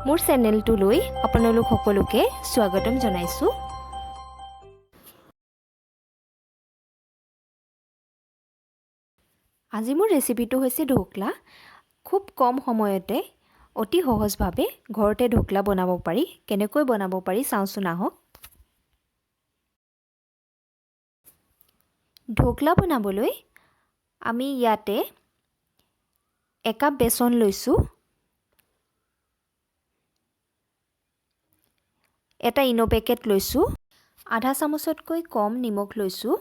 মোৰ চেনেলটোলৈ আপোনালোক সকলোকে স্বাগতম জনাইছোঁ। আজি মোৰ ৰেচিপিটো হৈছে ঢোকলা। খুব কম সময়তে অতি সহজভাৱে ঘৰতে ঢোকলা বনাব পাৰি। কেনেকৈ বনাব পাৰি চাওঁচোন আহক। ঢোকলা বনাবলৈ আমি ইয়াতে একাপ বেচন লৈছোঁ, এটা ইন' পেকেট লৈছোঁ, আধা চামুচতকৈ কম নিমখ লৈছোঁ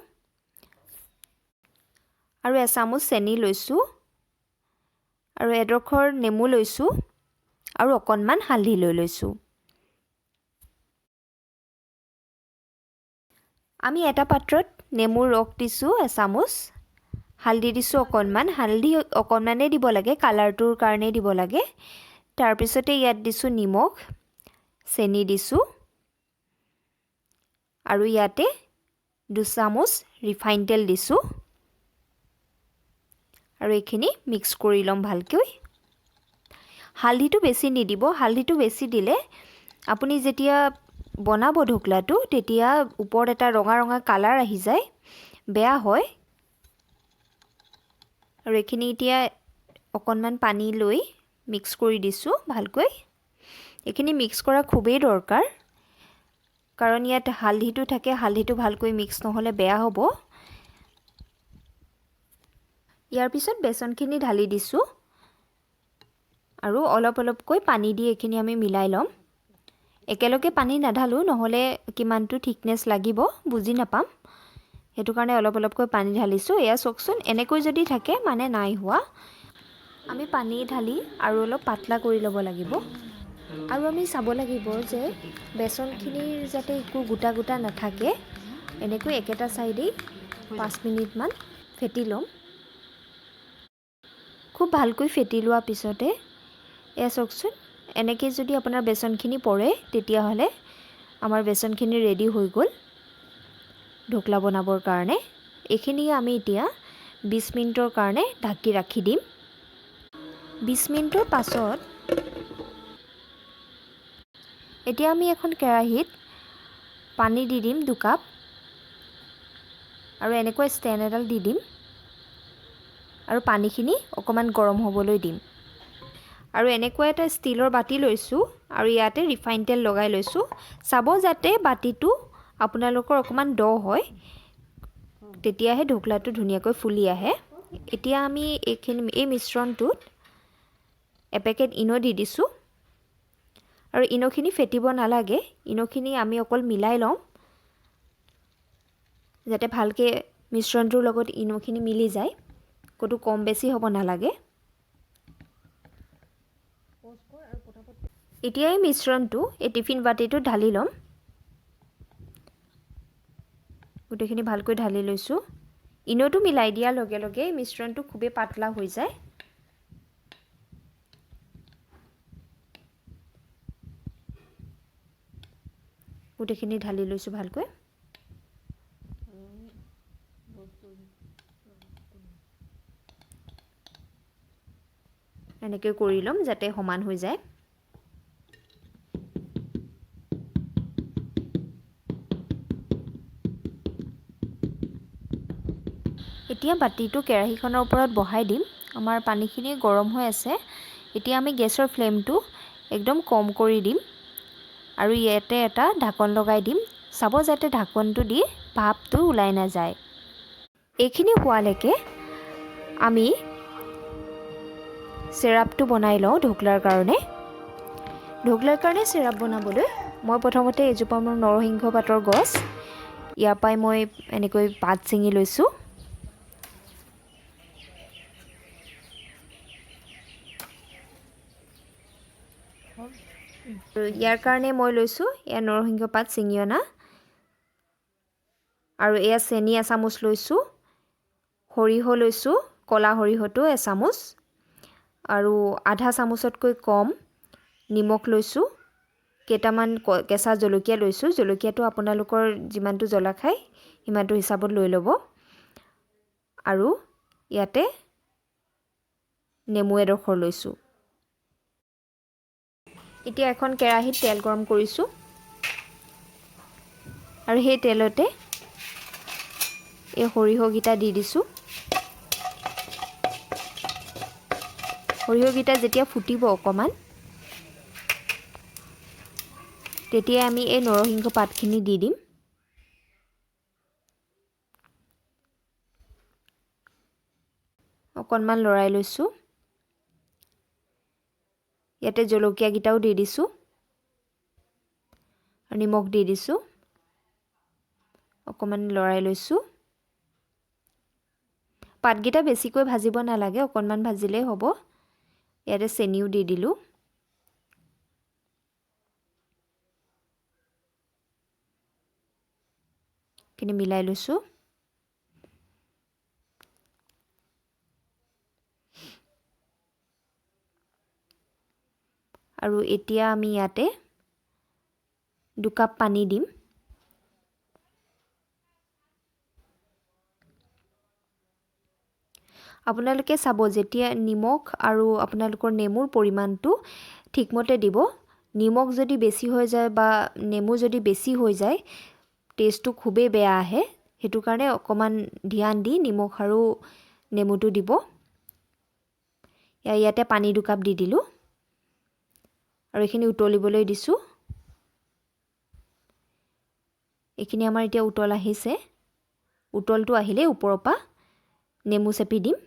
আৰু এচামুচ চেনি লৈছোঁ আৰু এডোখৰ নেমু লৈছোঁ আৰু অকণমান হালধি লৈ লৈছোঁ। আমি এটা পাত্ৰত নেমুৰ ৰস দিছোঁ এচামুচ, হালধি দিছোঁ অকণমান, হালধি অকণমানেই দিব লাগে, কালাৰটোৰ কাৰণেই দিব লাগে। তাৰপিছতে ইয়াত দিছোঁ নিমখ, চেনি দিছোঁ আৰু ইয়াতে দুচামুচ ৰিফাইন তেল দিছোঁ আৰু এইখিনি মিক্স কৰি ল'ম ভালকৈ। হালধিটো বেছি নিদিব, হালধিটো বেছি দিলে আপুনি যেতিয়া বনাব ঢোকলাটো তেতিয়া ওপৰত এটা ৰঙা ৰঙা কালাৰ আহি যায়, বেয়া হয়। আৰু এইখিনি এতিয়া অকণমান পানী লৈ মিক্স কৰি দিছোঁ ভালকৈ। এইখিনি মিক্স কৰা খুবেই দৰকাৰ, কাৰণ ইয়াত হালধিটো থাকে, হালধিটো ভালকৈ মিক্স নহ'লে বেয়া হ'ব। ইয়াৰ পিছত বেচনখিনি ঢালি দিছোঁ আৰু অলপ অলপকৈ পানী দি এইখিনি আমি মিলাই ল'ম। একেলগে পানী নাঢালোঁ, নহ'লে কিমানটো থিকনেছ লাগিব বুজি নাপাম, সেইটো কাৰণে অলপ অলপকৈ পানী ঢালিছোঁ। এয়া চাওকচোন, এনেকৈ যদি থাকে মানে নাই হোৱা। আমি পানী ঢালি আৰু অলপ পাতলা কৰি ল'ব লাগিব আৰু আমি চাব লাগিব যে বেচনখিনিৰ যাতে একো গোটা গোটা নাথাকে। এনেকৈ একেটা ছাইডেই 5 মিনিটমান ফেটি ল'ম। খুব ভালকৈ ফেটি লোৱাৰ পিছতে এয়া চাওকচোন, এনেকৈ যদি আপোনাৰ বেচনখিনি পৰে তেতিয়াহ'লে আমাৰ বেচনখিনি ৰেডি হৈ গ'ল ঢোকলা বনাবৰ কাৰণে। এইখিনি আমি এতিয়া 20 মিনিটৰ কাৰণে ঢাকি ৰাখি দিম। 20 মিনিটৰ পাছত এতিয়া আমি এখন কেৰাহীত পানী দি দিম 2 কাপ আৰু এনেকৈ ষ্টেণ্ড এডাল দি দিম আৰু পানীখিনি অকণমান গৰম হ'বলৈ দিম। আৰু এনেকুৱা এটা ষ্টীলৰ বাতি লৈছোঁ আৰু ইয়াতে ৰিফাইন তেল লগাই লৈছোঁ। চাব যাতে বাতিটো আপোনালোকৰ অকণমান দ হয়, তেতিয়াহে ঢোকলাটো ধুনীয়াকৈ ফুলি আহে। এতিয়া আমি এই মিশ্ৰণটোত এপেকেট ইন' দি দিছোঁ আৰু ইন'খিনি ফেটিব নালাগে, ইন'খিনি আমি অকল মিলাই ল'ম যাতে ভালকৈ মিশ্ৰণটোৰ লগত ইন'খিনি মিলি যায়, ক'তো কম বেছি হ'ব নালাগে। এতিয়া এই মিশ্ৰণটো এই টিফিন বাতিটোত ঢালি ল'ম। গোটেইখিনি ভালকৈ ঢালি লৈছোঁ। ইন'টো মিলাই দিয়াৰ লগে লগে এই মিশ্ৰণটো খুবেই পাতলা হৈ যায়। গোটেইখিনি ঢালি লৈছোঁ ভালকৈ। এনেকৈ কৰি ল'ম যাতে সমান হৈ যায়। এতিয়া বাতিটো কেৰাহীখনৰ ওপৰত বহাই দিম। আমাৰ পানীখিনি গৰম হৈ আছে। এতিয়া আমি গেছৰ ফ্লেমটো একদম কম কৰি দিম আৰু ইয়াতে এটা ঢাকন লগাই দিম। চাব যাতে ঢাকনটো দি ভাপটো ওলাই নাযায়। এইখিনি হোৱালৈকে আমি চিৰাপটো বনাই লওঁ ঢোকলাৰ কাৰণে। ঢোকলাৰ কাৰণে চিৰাপ বনাবলৈ মই প্ৰথমতে এজোপা মোৰ নৰসিংহ পাতৰ গছ, ইয়াৰ পৰাই মই এনেকৈ পাত ছিঙি লৈছোঁ। ইয়াৰ কাৰণে মই লৈছোঁ এয়া নৰসিংহ পাত ছিঙি অনা আৰু এয়া চেনি এচামুচ লৈছোঁ, সৰিয়হ লৈছোঁ, ক'লা সৰিয়হটো এচামুচ আৰু আধা চামুচতকৈ কম নিমখ লৈছোঁ, কেইটামান কেঁচা জলকীয়া লৈছোঁ। জলকীয়াটো আপোনালোকৰ যিমানটো জ্বলা খায় সিমানটো হিচাপত লৈ ল'ব। আৰু ইয়াতে নেমু এডোখৰ লৈছোঁ। এতিয়া এখন কেৰাহীত তেল গৰম কৰিছোঁ আৰু সেই তেলতে এই সৰিয়হকেইটা দি দিছোঁ। সৰিয়হকেইটা যেতিয়া ফুটিব অকণমান, তেতিয়া আমি এই নৰসিংহ পাতখিনি দি দিম। অকণমান লৰাই লৈছোঁ। ইয়াতে জলকীয়াকেইটাও দি দিছোঁ আৰু নিমখ দি দিছোঁ। অকণমান লৰাই লৈছোঁ। পাতকেইটা বেছিকৈ ভাজিব নালাগে, অকণমান ভাজিলেই হ'ব। ইয়াতে চেনিও দি দিলোঁ। এইখিনি মিলাই লৈছোঁ। আৰু এতিয়া আমি ইয়াতে 2 কাপ পানী দিম। আপোনালোকে চাব, যেতিয়া নিমখ আৰু আপোনালোকৰ নেমুৰ পৰিমাণটো ঠিকমতে দিব। নিমখ যদি বেছি হৈ যায় বা নেমু যদি বেছি হৈ যায়, টেষ্টটো খুবেই বেয়া আহে। সেইটো কাৰণে অকণমান ধ্যান দি নিমখ আৰু নেমুটো দিব। ইয়াতে পানী 2 কাপ দি দিলোঁ আৰু এইখিনি উতলিবলৈ দিছোঁ। এইখিনি আমাৰ এতিয়া উতল আহিছে। উতলটো আহিলেই ওপৰৰ পৰা নেমু চেপি দিম।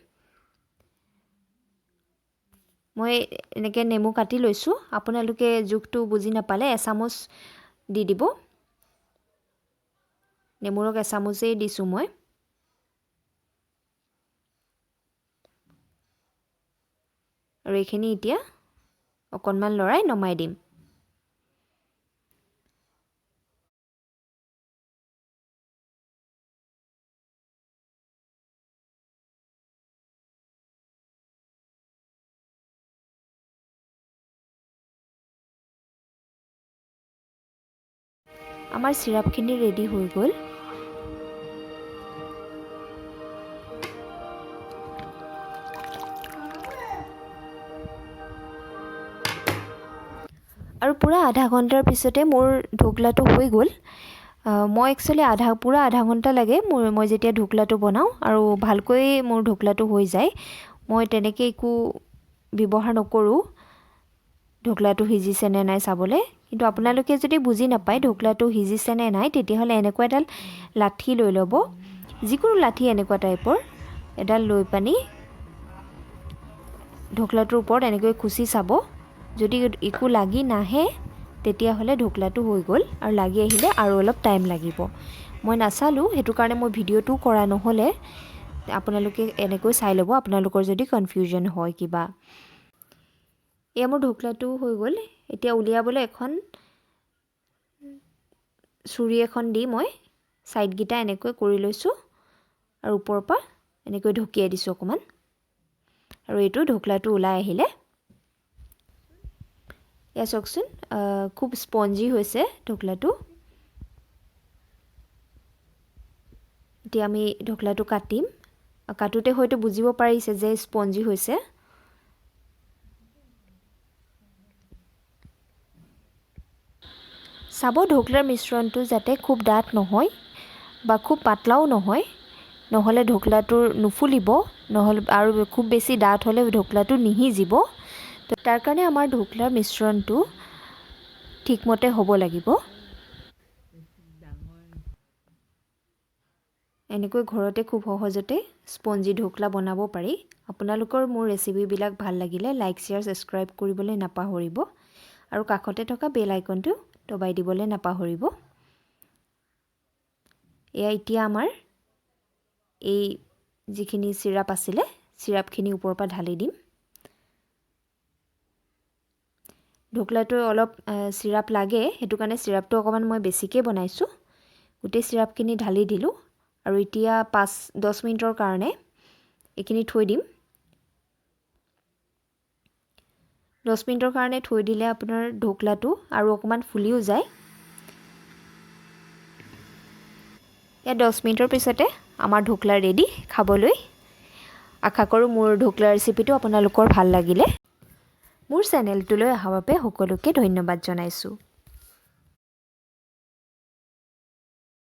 মই এনেকৈ নেমু কাটি লৈছোঁ। আপোনালোকে জোখটো বুজি নাপালে এচামুচ দি দিব। নেমুৰক এচামুচেই দিছোঁ মই। আৰু এইখিনি এতিয়া অকণমান লৰাই নমাই দিম। আমাৰ চিৰাপখিনি ৰেডি হৈ গ'ল। আৰু পূৰা আধা ঘণ্টাৰ পিছতে মোৰ ঢোকলাটো হৈ গ'ল। মই একচুৱেলি পূৰা আধা ঘণ্টা লাগে মোৰ, মই যেতিয়া ঢোকলাটো বনাওঁ আৰু ভালকৈ মোৰ ঢোকলাটো হৈ যায়। মই তেনেকৈ একো ব্যৱহাৰ নকৰোঁ ঢোকলাটো সিজিছে নে নাই চাবলৈ। কিন্তু আপোনালোকে যদি বুজি নাপায় ঢোকলাটো সিজিছে নে নাই, তেতিয়াহ'লে এনেকুৱা এডাল লাঠি লৈ ল'ব, যিকোনো লাঠি এনেকুৱা টাইপৰ এডাল লৈ পানি ঢোকলাটোৰ ওপৰত এনেকৈ খুচি চাব। যদি একো লাগি নাহে, তেতিয়াহ'লে ঢোকলাটো হৈ গ'ল আৰু লাগি আহিলে আৰু অলপ টাইম লাগিব। মই নাচালোঁ, সেইটো কাৰণে মই ভিডিঅ'টোও কৰা নহ'লে। আপোনালোকে এনেকৈ চাই ল'ব, আপোনালোকৰ যদি কনফিউজন হয় কিবা। এয়া মোৰ ঢোকলাটো হৈ গ'ল। এতিয়া উলিয়াবলৈ এখন চুৰি এখন দি মই ছাইডকেইটা এনেকৈ কৰি লৈছোঁ আৰু ওপৰৰ পৰা এনেকৈ ঢকিয়াই দিছোঁ অকণমান। আৰু এইটো ঢোকলাটো ওলাই আহিলে। এয়া চাওকচোন, খুব স্পঞ্জি হৈছে ঢোকলাটো। এতিয়া আমি ঢোকলাটো কাটিম। কাটোতে হয়তো বুজিব পাৰিছে যে স্পঞ্জি হৈছে। চাব, ঢোকলাৰ মিশ্ৰণটো যাতে খুব ডাঠ নহয় বা খুব পাতলাও নহয়, নহ'লে ঢোকলাটোৰ নুফুলিব, নহ'লে আৰু খুব বেছি ডাঠ হ'লে ঢোকলাটো নিসিজিব। তো তাৰ কাৰণে আমাৰ ঢোকলাৰ মিশ্ৰণটো ঠিকমতে হ'ব লাগিব। এনেকৈ ঘৰতে খুব সহজতে স্পঞ্জি ঢোকলা বনাব পাৰি। আপোনালোকৰ মোৰ ৰেচিপিবিলাক ভাল লাগিলে লাইক, শ্বেয়াৰ, ছাবস্ক্ৰাইব কৰিবলৈ নাপাহৰিব আৰু কাষতে থকা বেল আইকনটো দবাই দিবলৈ নাপাহৰিব। এয়া এতিয়া আমাৰ এই যিখিনি চিৰাপ আছিলে, চিৰাপখিনি ওপৰৰ পৰা ঢালি দিম। ঢোকলাটো অলপ চিৰাপ লাগে, সেইটো কাৰণে চিৰাপটো অকণমান মই বেছিকৈ বনাইছোঁ। গোটেই চিৰাপখিনি ঢালি দিলোঁ আৰু এতিয়া 5-10 মিনিটৰ কাৰণে এইখিনি থৈ দিম। 10 মিনিটৰ কাৰণে থৈ দিলে আপোনাৰ ঢোকলাটো আৰু অকণমান ফুলিও যায়। ইয়াত 10 মিনিটৰ পিছতে আমাৰ ঢোকলা ৰেডি খাবলৈ। আশা কৰোঁ মোৰ ঢোকলা ৰেচিপিটো আপোনালোকৰ ভাল লাগিলে। মোৰ চেনেলটোলৈ অহাৰ বাবে সকলোকে ধন্যবাদ জনাইছোঁ।